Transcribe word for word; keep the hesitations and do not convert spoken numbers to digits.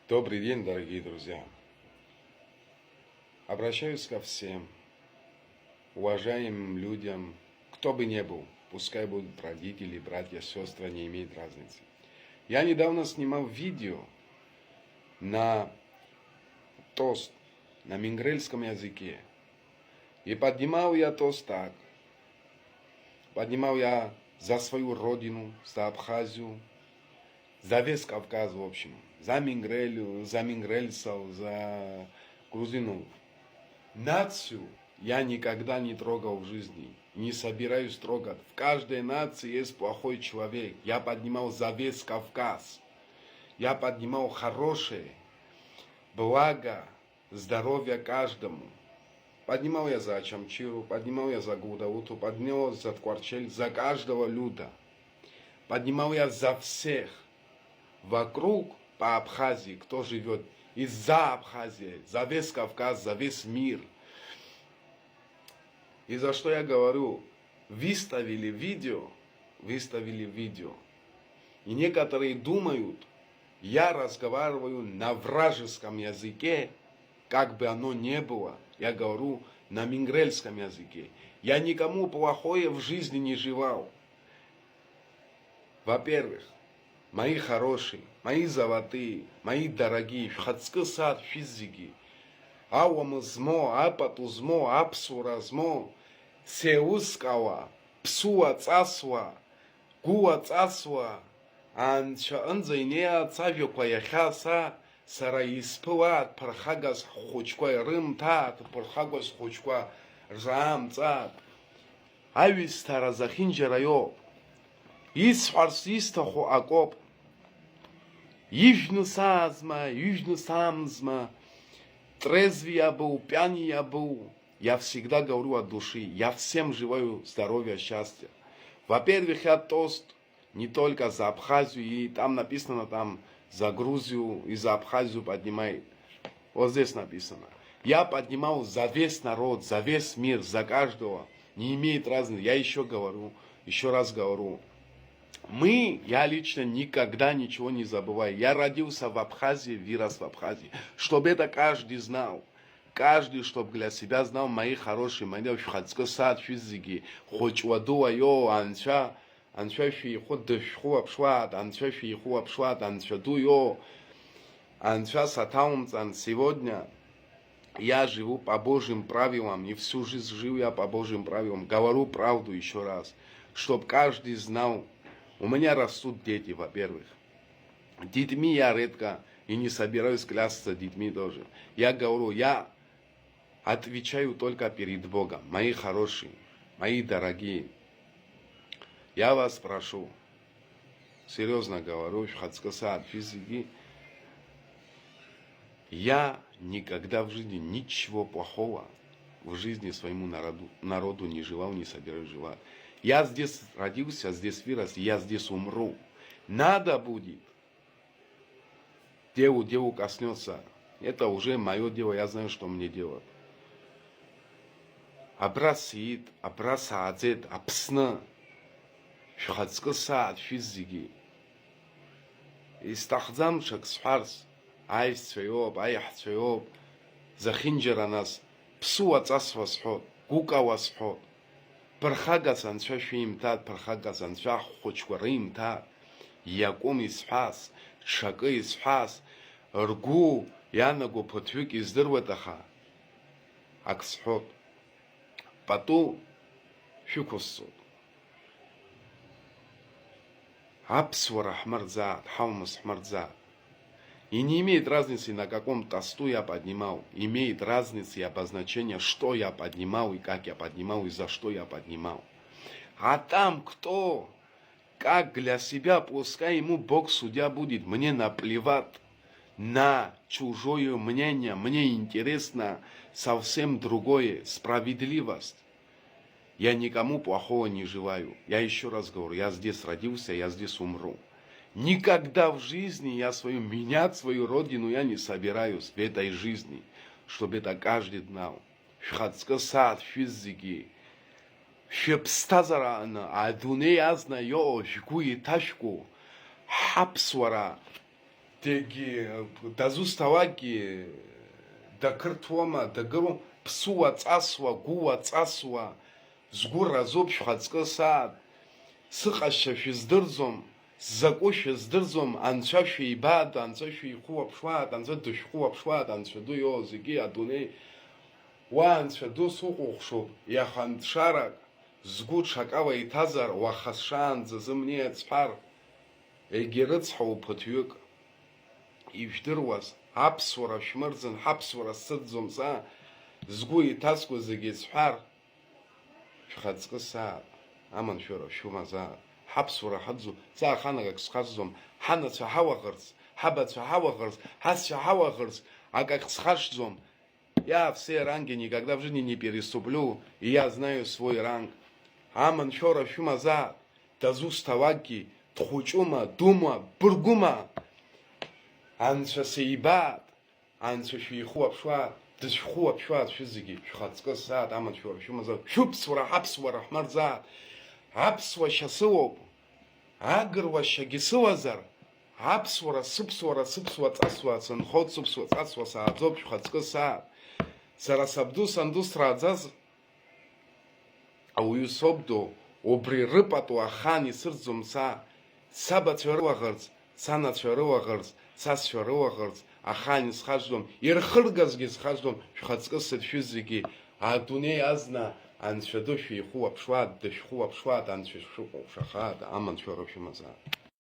Добрый день, дорогие друзья! Обращаюсь ко всем уважаемым людям, кто бы ни был, пускай будут родители, братья, сестры, не имеет разницы. Я недавно снимал видео на тост на мингрельском языке. И поднимал я тост так. Поднимал я за свою родину, за Абхазию, за весь Кавказ, в общем, за Мингрель, за мингрельцев, за грузинов. Нацию я никогда не трогал в жизни, не собираюсь трогать. В каждой нации есть плохой человек. Я поднимал за весь Кавказ. Я поднимал хорошее, благо, здоровья каждому. Поднимал я за Ачамчиру, поднимал я за Гудауту, поднимал я за Ткварчель, за каждого люда. Поднимал я за всех вокруг по Абхазии, кто живет, и за Абхазией, за весь Кавказ, за весь мир. И за что я говорю, выставили видео, выставили видео. И некоторые думают, я разговариваю на вражеском языке, как бы оно ни было, я говорю на мингрельском языке. Я никому плохое в жизни не желал. Во-первых, мои хорошие, мои золотые, мои дорогие, шәхаҵкы сааҭ шәызегьы, ауама змоу, апату змоу, аԥсуара змоу, сеилызкаауа, ԥсуа ҵасуа, гәыла ҵасуа, анцәа аҟынӡа инеиааит сажәақәа иахьа са, сара исԥылааит ԥырхагас ҳхәыҷқәа, ирымҭааит ԥырхагас схәыҷқәа, рзаамҵааит. Аҩысҭаа зехьынџьара иоуп. Исҳәарц исҭаху акоуп. Ижәны саазма, ижәны саамзма, трезвый я был, пьяный я был, я всегда говорю от души, я всем желаю здоровья, счастья. Во-первых, я тост не только за Абхазию, и там написано, там за Грузию и за Абхазию поднимает. Вот здесь написано. Я поднимал за весь народ, за весь мир, за каждого. Не имеет разницы. Я еще говорю, еще раз говорю. Мы, я лично никогда ничего не забываю. Я родился в Абхазии, вырос в Абхазии. Чтобы это каждый знал. Каждый, чтоб для себя знал, мои хорошие, мои шәхаҵкы сааҭ шәызегьы, хәыҷ уаду уаиоу, анцәа Анцәа шәихәы дышәхәылаԥшуааит, Анцәа шәихәылаԥшуааит, Анцәа ду иоу, Анцәа саҭаумҵан, сегодня я живу по Божьим правилам, и всю жизнь жил я по Божьим правилам, говорю правду еще раз, чтоб каждый знал, у меня растут дети, во-первых, детьми я редко и не собираюсь клясться детьми тоже, я говорю, я Отвечаю только перед Богом, мои хорошие, мои дорогие. Я вас прошу, серьёзно говорю, шәхаҵкы сааҭ шәызегьы, я никогда в жизни ничего плохого в жизни своему народу, народу не желал, не собираюсь желать. Я здесь родился, здесь вырос, я здесь умру. Надо будет, делу делу коснётся. Это уже моё дело, я знаю, что мне делать. Абра сиит, абра сааӡеит, Аԥсны, шәхаҵкы сааҭ шәызегьы. Исҭахӡам ҽак сҳәарц, аишьцәа иоуп, аиаҳцәа иоуп, зехьынџьара нас, ԥсуа ҵас уасҳәот, гәыкала сҳәот. Ԥырхагас анцәа шәимҭааит, ԥырхагас анцәа ҳхәыҷқәа рымҭааит, иакәым исҳәаз, ҽакы исҳәаз, ргәы ианаго ԥыҭҩык издыруеит, аха ак сҳәот, пату шәықәысҵоит. Аԥсуара ҳмырӡааит, ҳаумыс ҳмырӡааит. И не имеет разницы, на каком тосту я поднимал, имеет разница и обозначение, что я поднимал, и как я поднимал, и за что я поднимал. А там кто, как для себя, пускай ему Бог судья будет, мне наплевать на чужое мнение, мне интересно совсем другое, справедливость. Я никому плохого не желаю. Я ещё раз говорю, я здесь родился, я здесь умру. Никогда в жизни я свою, менять свою родину я не собираюсь в этой жизни, чтобы это каждый знал. Шәхаҵкы сааҭ шәызегьы, шәыԥсҭазаараҟны адунеи азна иоуа шәгәы иҭашәкуа, ҳаԥсуара Дагьы, дызусҭалакгьы дақырҭуама, дагыруам, ԥсуа ҵасуа, гәыуа ҵасуа, згәы разуп шәхаҵкы сааҭ, сыҟазшьа шәыздырӡом, сзакәу шәыздырӡом, анцәа шәибааит, анцәа шәихәылаԥшуааит, анцәа дышәхәылаԥшуааит, анцәа ду иоуа зегьы адунеи, уа анцәа ду сукәыхшоуп, иаха нҵәарак, згәы ҽакала иҭазар, уаха сшаанӡа зымнеиц ҳәар, егьирыцҳауа ԥыҭҩык. Ижәдыруаз, аԥсуара шәмырӡын, ҳаԥсуара сцырӡом са, згәы иҭаскуа зегьы исҳәар, шәхаҵкы сааит, аманшәара шәымазааит. Ҳаԥсуара ҳаӡу, са аханагак схашҭӡом, ҳанацәа ҳауаӷырц, ҳабацәа ҳауаӷырц, ҳасцәа ҳауаӷырц, акагь схашҭӡом. Я все ранги никогда в жизни не переступлю, и я знаю свой ранг. Аманшәара шәымазааит, дызусҭалакгьы, дхәыҷума, дума, быргума, анцәа сеибааит, анцәа шәихәылаԥшуааит, дышәхәылаԥшуааит шәызегьы, шәхаҵкы сааит, аманшәара шәымазааит, шәыԥсуара, ҳаԥсуара ҳмырӡааит, аԥсуа шьа сылоуп. Агыруа шьагьы сылазар, аԥсуара, сыԥсуара, сыԥсуа ҵасуа сынхоит, сыԥсуа ҵасуа сааӡоуп, шәхаҵкы сааит. Сара сабду санду срааӡаз ауаҩы соуп ду, убри рыпату ахаан исырӡом са, сабацәа рылаӷырӡ, санацәа рылаӷырӡ, сасцәа рылаӷырӡ, ахаан исхашҭӡом, ирхыргазгьы схашҭӡом, шәхаҵкы сыҭ шәызегьы, адунеи азна анцәа ду шәихәылаԥшуааит, дышәхәылаԥшуааит, анцәа шәыкәыхшахааит, аманшәара шәымазааит.